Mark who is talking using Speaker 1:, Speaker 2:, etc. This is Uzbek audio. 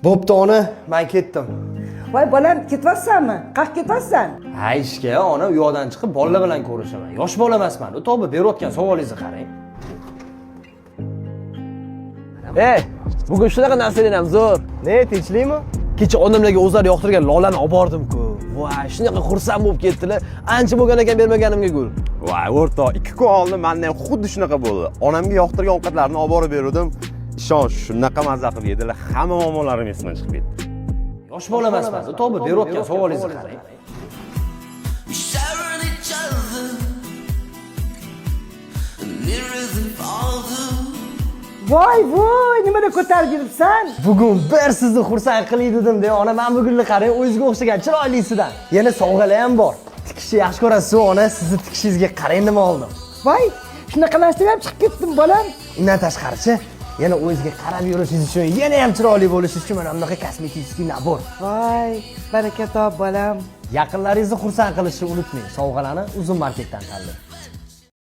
Speaker 1: Bo'pti, ona, men ketdim.
Speaker 2: Voy bolam, ketyapsanmi? Qayerga ketyapsan?
Speaker 1: Ha, ishga, ona, u yoqdan chiqib bolalar bilan ko'rishaman. Yosh bola emasman. U to'g'ri berayotgan savolingizni qarang.
Speaker 3: Ey, bugun shunaqa narsalar ham zo'r.
Speaker 1: Ne, tinchlikmi?
Speaker 3: Kecha onamlarga o'zlari yoqtirgan lolani olib bordim-ku. Voy, shunaqa xursand bo'lib ketdilar. Ancha bo'lgan ekan bermaganimga gul.
Speaker 4: Voy, o'rtoq, 2 kun oldin menda ham xuddi shunaqa bo'ldi. Onamga yoqtirgan ovqatlarni olib borib beruvdim. Ishon, shunaqa mazza qilib yedilar, hamma muammolarim esimdan chiqib ketdi.
Speaker 1: Yosh bola emasman. U to'g'ri berayotgan savolingizni qarang.
Speaker 5: Sharing each other nearer than farther.
Speaker 2: Voy voy, nimada ko'tarib yuribsan?
Speaker 1: Bugun bir sizni xursand qilay dedim de, ona, men bugunni qarang, o'zingizga o'xshagan chiroylisidan. Yana sovg'alar ham bor. Tikishni yaxshi ko'rasiz, ona, sizni tikishingizga qarang nima oldim.
Speaker 2: Voy, shunaqa narsalar ham chiqib ketdim, bolam.
Speaker 1: Undan tashqarichi, yana o'zingizga qarab yurishingiz uchun, yana ham chiroyli bo'lishingiz uchun mana bunaqa косметический набор.
Speaker 2: Voy, baraka top, bolam.
Speaker 1: Yaqinlaringizni xursand qilishni unutmang. Sovg'alarni Uzum marketdan tanlang.